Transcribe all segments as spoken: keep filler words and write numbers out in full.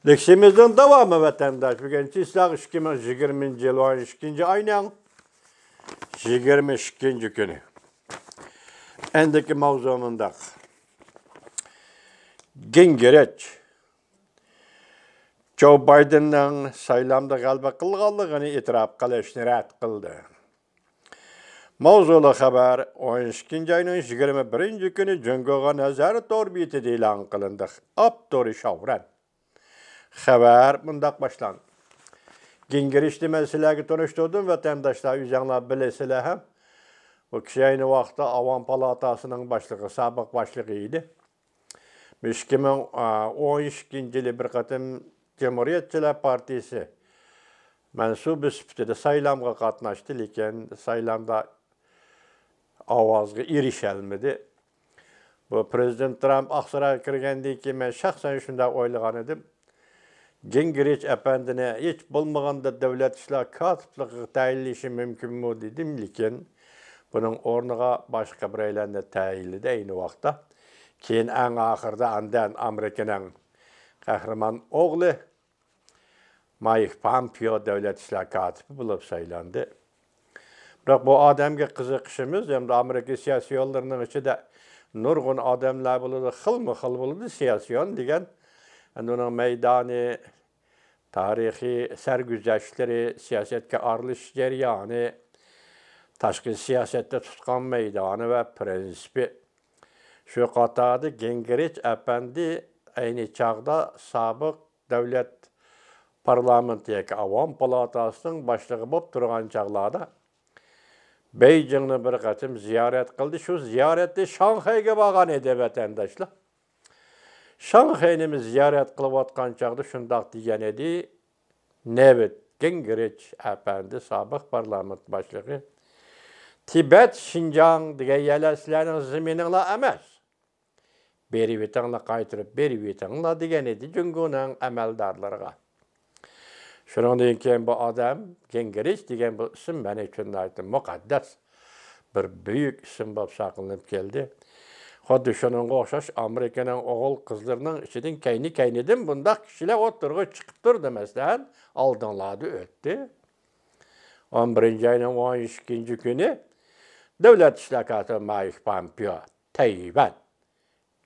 لېكسىيىمىزنىڭ داۋامى، ۋەتەنداش. بۈگۈن چىسلاق ئىككى مىڭ يىگىرمىنچى يىل ئون ئىككىنچى ئاينىڭ يىگىرمە ئىككىنچى كۈنى. ئەندىكى ماۋزۇ مۇنداق. گىنگرىچ جو بايدېننىڭ سايلامدا غەلىبە قىلغانلىقىنى ئېتىراپ قىلىشنى رەت قىلدى. ماۋزۇلۇق خەۋەر ئون ئىككىنچى ئاينىڭ يىگىرمە بىرىنچى كۈنى جۇڭگوغا نەزەر تور بېتىدە ئېلان قىلىندى. ئاپتورى شاۋرەن. خەۋەر مۇنداق باشلاندى. گىنگرىچنى مەن سىلەرگە تونۇشتۇردۇم، ۋەتەنداشلار، ئۆزۈڭلار بىلىسىلەر ھەم. بۇ كىشى ئەينى ۋاقىتتا ئاۋام پالاتاسىنىڭ باشلىقى، سابىق باشلىقى ئىدى. ئىككى مىڭ ئون ئىككىنچى يىلى بىر قېتىم جۇمھۇرىيەتچىلەر پارتىيىسى مەنسۇبى سۈپىتىدە سايلامغا قاتناشتى، لېكىن سايلامدا ئاۋازغا ئېرىشەلمىدى. بۇ پىرېزىدېنت ترامپ ئاقسارايغا كىرگەندىن كېيىن مەن شەخسەن شۇنداق ئويلىغان ئىدىم. گىنگرىچ ئەپەندىنى ھېچ بولمىغاندا دۆلەت ئىشلار كاتىپلىقىغا تەيىنلىشى مۇمكىنمۇ دېدىم، لېكىن بۇنىڭ ئورنىغا باشقا بىرەيلەننى تەيىنلىدى ئەينى ۋاقىتتا. كېيىن ئەڭ ئاخىرىدا ئاندىن ئامېرىكىنىڭ قەھرىمان ئوغلى مايك پامپېئو دۆلەت ئىشلار كاتىپى بولۇپ سايلاندى. بىراق بۇ ئادەمگە قىزىقىشىمىز، ھەمدە ئامېرىكا سىياسىيونلىرىنىڭ ئىچىدە نۇرغۇن ئادەملەر بولىدۇ، خىلمۇ خىل بولىدۇ سىياسىيون دېگەن. ئەمدى ئۇنىڭ مەيدانى، تارىخىي سەرگۈزەشتلىرى، سىياسەتكە ئارىلىشىش جەريانى، تاشقى سىياسەتتە تۇتقان مەيدانى ۋە پىرىنسىپى. شۇ قاتاردا گىنگرىچ ئەپەندى ئەينى چاغدا سابىق دۆلەت پارلامېنتى ياكى ئاۋام پالاتاسىنىڭ باشلىقى بولۇپ تۇرغان چاغلاردا بېيجىڭنى بىر قېتىم زىيارەت قىلدى. شۇ زىيارەتتە شاڭخەيگە بارغان ئىدى، ۋەتەنداشلار. شاڭخەينى زىيارەت قىلىۋاتقان چاغدا شۇنداق دېگەن ئىدى نيۇت گىنگرىچ ئەپەندى، سابىق پارلامېنت باشلىقى. تىبەت، شىنجاڭ دېگەن يەرلەر سىلەرنىڭ زېمىنىڭلار ئەمەس. بېرىۋېتىڭلار، قايتۇرۇپ بېرىۋېتىڭلار دېگەن ئىدى جۇڭگونىڭ ئەمەلدارلىرىغا. شۇنىڭدىن كېيىن بۇ ئادەم، گىنگرىچ دېگەن بۇ ئىسىم مەن ئۈچۈن ناھايىتى مۇقەددەس، بىر بۈيۈك ئىسىم بولۇپ ساقلىنىپ كەلدى. خۇددى شۇنىڭغا ئوخشاش ئامېرىكىنىڭ ئوغۇل قىزلىرىنىڭ ئىچىدىن كەينى-كەينىدىن بۇنداق كىشىلەر ئوتتۇرىغا چىقىپ تۇردى، مەسىلەن، ئالدىڭلاردا ئۆتتى. ئون بىرىنچى ئاينىڭ ئون ئىككىنچى كۈنى دۆلەت ئىشلار كاتىپى مايك پامپېئو تەيۋەن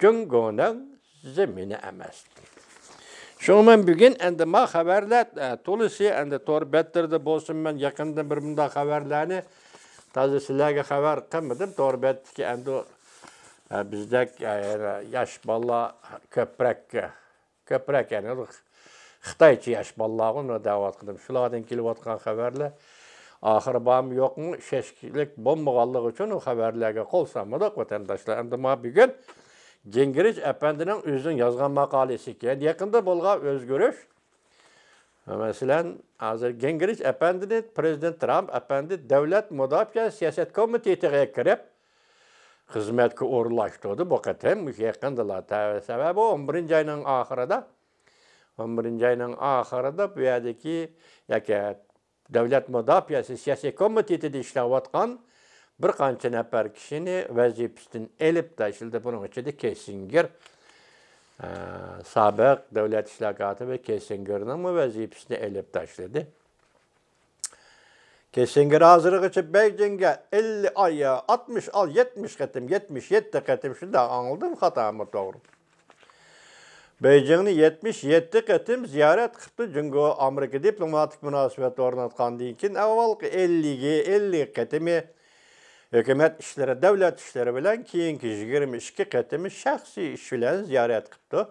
جۇڭگونىڭ زېمىنى ئەمەس. شۇڭا مەن بۈگۈن ئەمدى ما خەۋەرلەر، ئە، تولىسى ئەمدى تور بەتلىرىدە بولسۇن، مەن يېقىندىن بىر مۇنداق خەۋەرلەرنى تازا سىلەرگە خەۋەر قىلمىدىم. تور بەتتىكى ئەمدى، ئە، بىزدەك، ئە، ياش بالىلار كۆپرەك، كۆپرەك، يەنى خىتايچە ياش بالىلارغۇ دەۋاتقىنىم. شۇلاردىن كېلىۋاتقان خەۋەرلەر ئاخىرى بارمۇ يوقمۇ، ئىشەنچلىك بولمىغانلىقى ئۈچۈن ئۇ خەۋەرلەرگە قول سالمىدۇق، ۋەتەنداشلار. ئەمدى ما بۈگۈن گىنگرىچ ئەپەندىنىڭ ئۆزىنىڭ يازغان ماقالىسى ئىكەن. يېقىندا بولغان ئۆزگىرىش. مەسىلەن، ھازىر گىنگرىچ ئەپەندىنى پىرېزىدېنت ترامپ ئەپەندى دۆلەت مۇداپىئە سىياسەت كومىتېتىغا كىرىپ، خىزمەتكە ئورۇنلاشتۇردى بۇ قېتىم. يېقىندىلا، تە-، سەۋەبى ئون بىرىنچى ئاينىڭ ئاخىرىدا، ئون بىرىنچى ئاينىڭ ئاخىرىدا بۇ يەردىكى ياكى دۆلەت مۇداپىئەسى سىياسىي كومىتېتىدا ئىشلەۋاتقان بىر قانچە نەپەر كىشىنى ۋەزىپىسىدىن ئېلىپ تاشلىدى. بۇنىڭ ئىچىدە كىسسىنگېر، ئە، سابىق دۆلەت ئىشلار كاتىپى كىسسىنگېرنىڭمۇ ۋەزىپىسىنى ئېلىپ تاشلىدى. كىسسىنگېر ھازىرغىچە بېيجىڭگە ئەللىك، ئاي، ئاتمىش، ئال-، يەتمىش قېتىم، يەتمىش يەتتە قېتىم، شۇنداق ئاڭلىدىم، خاتامۇ توغرا. بېيجىڭنى يەتمىش يەتتە قېتىم زىيارەت قىپتۇ. جۇڭگو ئامېرىكا دىپلوماتىك مۇناسىۋەت ئورناتقاندىن كېيىن ئاۋۋالقى ئەللىكى، ئەللىك قېتىمى ھۆكۈمەت ئىشلىرى، دۆلەت ئىشلىرى بىلەن، كېيىنكى يىگىرمە ئىككى قېتىمى شەخسىي ئىش بىلەن زىيارەت قىپتۇ.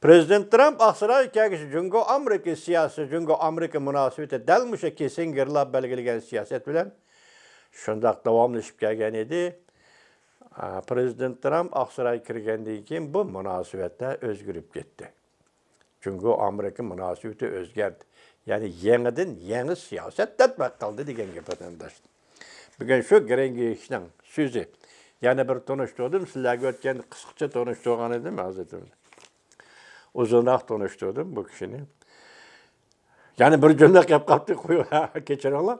پىرېزىدېنت ترامپ ئاقسارايغا كەلگۈچە جۇڭگو ئامېرىكا سىياسىتى، جۇڭگو ئامېرىكا مۇناسىۋىتى دەل مۇشۇ كىسسىنگېرلار بەلگىلىگەن سىياسەت بىلەن شۇنداق داۋاملىشىپ كەلگەن ئىدى. ئا، پىرېزىدېنت ترامپ ئاقسارايغا كىرگەندىن كېيىن بۇ مۇناسىۋەتلەر ئۆزگىرىپ كەتتى. جۇڭگو ئامېرىكا مۇناسىۋىتى ئۆزگەردى. يەنى يېڭىدىن يېڭى سىياسەت تەتبىق قىلدى دېگەن گەپ، ۋەتەنداش. بۈگۈن شۇ گرېنگېشنىڭ سۆزى. يەنە بىر تونۇشتۇردۇم، سىلەرگە ئۆتكەندە قىسقىچە تونۇشتۇرغان ئىدىم، ھازىر ئۇزۇنراق تونۇشتۇردۇم بۇ كىشىنى. يەنە بىر جۈملە قېلىپ قاپتۇ، كەچۈرۈڭلار.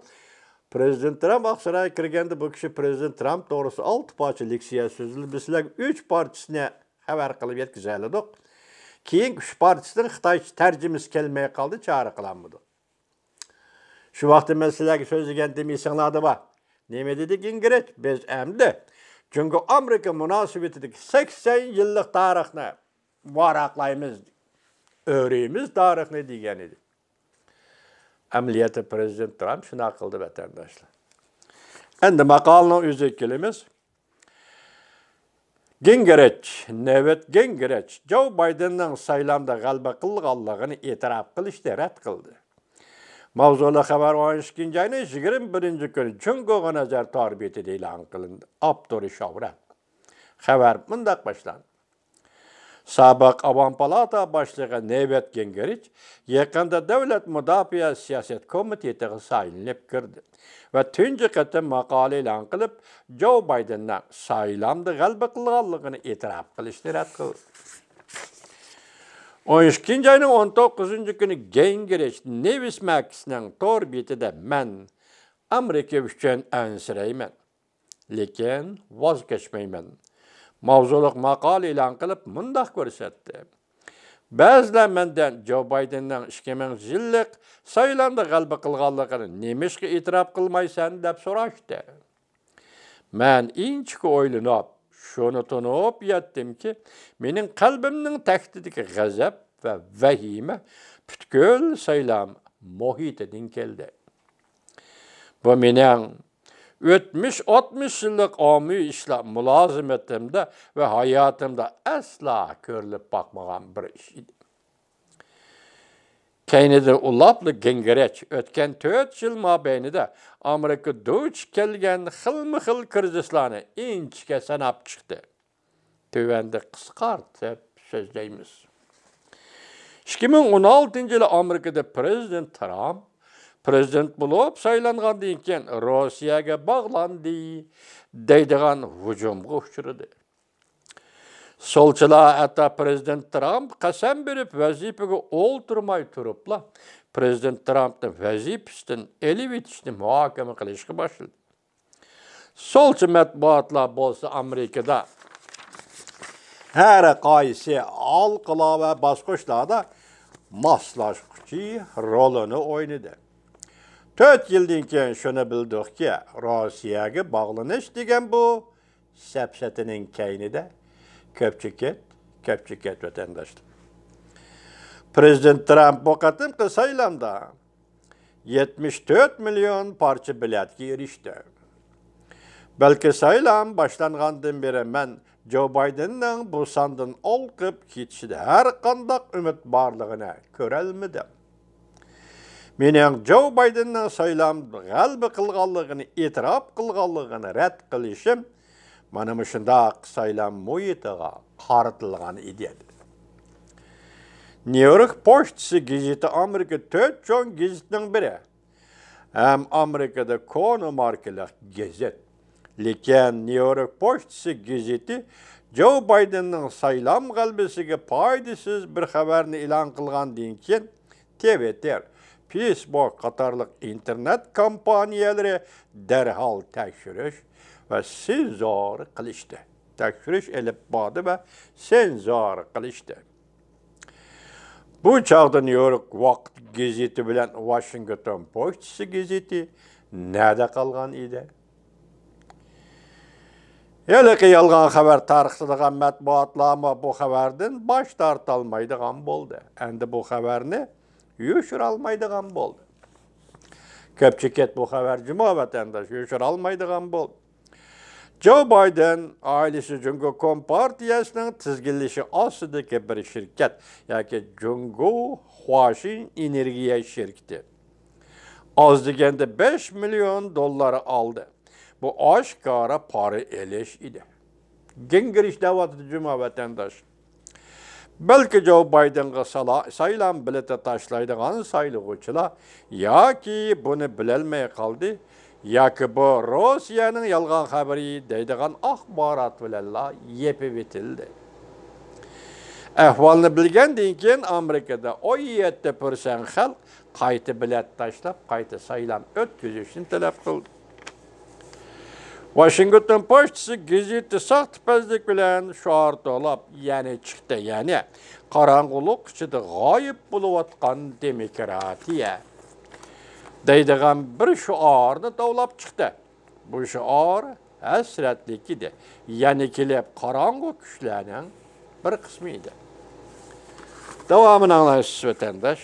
پىرېزىدېنت ترامپ ئاقسارايغا كىرگەندە بۇ كىشى پىرېزىدېنت ترامپ توغرىسىدا ئالتە پارچە لېكسىيە سۆزلىدى. بىز سىلەرگە ئۈچ پارچىسىنى خەۋەر قىلىپ يەتكۈزەلىدۇق. كېيىنكى ئۈچ پارچىسىنىڭ خىتايچە تەرجىمىسى كەلمەي قالدى، چارە قىلالمىدۇق. شۇ ۋاقىتتا مەن سىلەرگە سۆزلىگەنتىم، ئېسىڭلاردا بار. نېمە دېدى گىنگرىچ؟ بىز ئەمدى جۇڭگو ئامېرىكا مۇناسىۋىتىدىكى سەكسەن يىللىق تارىخنى ۋاراقلايمىز، ئۆرۈيمىز تارىخنى دېگەن ئىدى. ئەمەلىيەتتە پىرېزىدېنت ترامپ شۇنداق قىلدى، ۋەتەنداشلار. ئەمدى ماقالىنىڭ ئۆزىگە كېلىمىز. گىنگرىچ، نېۋىت گىنگرىچ جو بايدېننىڭ سايلامدا غەلىبە قىلغانلىقىنى ئېتىراپ قىلىشنى رەت قىلدى. ماۋزۇلۇق خەۋەر ئون ئىككىنچى ئاينىڭ يىگىرمە بىرىنچى كۈنى جۇڭگوغا نەزەر تور بېتىدە ئېلان قىلىندى. ئاپتورى شۆھرەت. خەۋەر مۇنداق باشلاندى. سابىق ئاۋام پالاتا باشلىقى نېۋىت گىنگرىچ يېقىندا دۆلەت مۇداپىئە سىياسەت كومىتېتىغا سايلىنىپ كىردى ۋە تۇنجى قېتىم ماقالە ئېلان قىلىپ، جو بايدېننىڭ سايلامدا غەلىبە قىلغانلىقىنى ئېتىراپ قىلىشنى رەت قىلدى. ئون ئىككىنچى ئاينىڭ ئون توققۇزىنچى كۈنى گىنگرىچ نېۋىسماكسنىڭ تور بېتىدە مەن ئامېرىكا ئۈچۈن ئەنسىرەيمەن، لېكىن ۋاز كەچمەيمەن ماۋزۇلۇق ماقالە ئېلان قىلىپ مۇنداق كۆرسەتتى. بەزىلەر مەندىن جو بايدېننىڭ ئىككى مىڭ يىللىق سايلامدا غەلىبە قىلغانلىقىنى نېمىشقا ئېتىراپ قىلمايسەن دەپ سوراشتى. مەن ئىنچىكە ئويلىنىپ، شۇنى تونۇپ يەتتىمكى، مېنىڭ قەلبىمنىڭ تەكتىدىكى غەزەپ ۋە ۋەھىمە پۈتكۈل سايلام مۇھىتىدىن كەلدى. بۇ مېنىڭ ئۆتمۈش، ئاتمىش يىللىق ئاممىۋى ئىشلار مۇلازىمىتىمدە ۋە ھاياتىمدا ئەسلا كۆرۈلۈپ باقمىغان بىر ئىش ئىدى. كەينىدىن ئۇلاپلا گىنگرىچ ئۆتكەن تۆت يىل مابەينىدە ئامېرىكا دۇچ كەلگەن خىلمۇ خىل كىرىزىسلارنى ئىنچىكە ساناپ چىقتى. تۆۋەندە قىسقارتىپ سۆزلەيمىز. ئىككى مىڭ ئون ئالتىنچى يىلى ئامېرىكىدا پىرېزىدېنت ترامپ پىرېزىدېنت بولۇپ سايلانغاندىن كېيىن روسىيەگە باغلاندى دەيدىغان ھۇجۇمغا ئۇچرىدى. سولچىلار ھەتتا پىرېزىدېنت ترامپ قەسەم بېرىپ ۋەزىپىگە ئولتۇرماي تۇرۇپلا، پىرېزىدېنت ترامپنى ۋەزىپىسىدىن ئېلىۋېتىشنى مۇھاكىمە قىلىشقا باشلىدى. سولچى مەتبۇئاتلار بولسا ئامېرىكىدا ھەر قايسى ھالقىلار ۋە باسقۇچلاردا ماسلاشقۇچى رولىنى ئوينىدى. تۆت يىلدىن كېيىن شۇنى بىلدۇقكى، روسىيەگە باغلىنىش دېگەن بۇ سەپسەتىنىڭ كەينىدە كۆپچە كەت، كۆپچە كەت ۋەتەنداشلار. پىرېزىدېنت ترامپ بۇ قېتىمقى سايلامدا يەتمىش تۆت مىليون پارچە بېلەتكە ئېرىشتى. بەلكى سايلام باشلانغاندىن بېرى مەن جو بايدېننىڭ بۇ ساندىن ئالقىپ كېتىشىدە ھەر قانداق ئۈمىد بارلىقىنى كۆرەلمىدىم. مېنىڭ جو بايدېننىڭ سايلامدا غەلىبە قىلغانلىقىنى ئېتىراپ قىلغانلىقىنى رەت قىلىشىم مانا مۇشۇنداق سايلام مۇھىتىغا قارىتىلغان ئىدى. نيۇ يورك پوچتىسى گېزىتى ئامېرىكا تۆت چوڭ گېزىتىنىڭ بىرى ھەم ئامېرىكىدا كونا ماركىلىق گېزىت. لېكىن نيۇ يورك پوچتىسى گېزىتى جو بايدېننىڭ سايلام غەلىبىسىگە پايدىسىز بىر خەۋەرنى ئېلان قىلغاندىن كېيىن، تىۋىتتېر، فېيسبۇك قاتارلىق ئىنتېرنېت كومپانىيەلىرى دەرھال تەكشۈرۈش ۋە سېنزور قىلىشتى. تەكشۈرۈش ئېلىپ باردى ۋە سېنزور قىلىشتى. بۇ چاغدا نيۇ يورك ۋاقىت گېزىتى بىلەن ۋاشىنگتون پوچتىسى گېزىتى نەدە قالغان ئىدى؟ ھېلىقى يالغان خەۋەر تارقىتىدىغان مەتبۇئاتلارمۇ بۇ خەۋەردىن باش تارتالمايدىغان بولدى. ئەمدى بۇ خەۋەرنى يوشۇرالمايدىغان بولدى. كۆپچىكەت بۇ خەۋەر جۇمۇ ۋەتەنداش يوشۇرالمايدىغان بولدى. جو بايدېن ئائىلىسى جۇڭگو كومپارتىيەسىنىڭ تىزگىنلىشى ئاستىدىكى بىر شىركەت ياكى جۇڭگو خۇاشىن ئېنېرگىيە شىركىتى ئاز دېگەندە بەش مىليون دوللار ئالدى. بۇ ئاشكارا پارا ئېلىش ئىدى. گىنگرىچ دەۋاتىدۇ جۇمۇ ۋەتەنداش. بەلكى جو بايدېنغا سالا-، سايلام بېلىتى تاشلايدىغان سايلىغۇچىلار ياكى بۇنى بىلەلمەي قالدى، ياكى بۇ روسىيەنىڭ يالغان خەۋىرى دەيدىغان ئاخبارات بىلەنلا يېپىۋېتىلدى. ئەھۋالنى بىلگەندىن كېيىن ئامېرىكىدا ئون يەتتە پىرسەنت خەلق قايتا بېلەت تاشلاپ، قايتا سايلام ئۆتكۈزۈشنى تەلەپ قىلدى. ۋاشىنگتون پوچتىسى گېزىتى ساختىپەزلىك بىلەن شوئار توۋلاپ، يەنى چىقتى، يەنى قاراڭغۇلۇق ئىچىدە غايىب بولۇۋاتقان دېموكراتىيە دەيدىغان بىر شوئارنى توۋلاپ چىقتى. بۇ شوئار ھەسرەتلىك ئىدى. يەنە كېلىپ قاراڭغۇ كۈچلەرنىڭ بىر قىسمى ئىدى. داۋامىنى ئاڭلايسىز، ۋەتەنداش.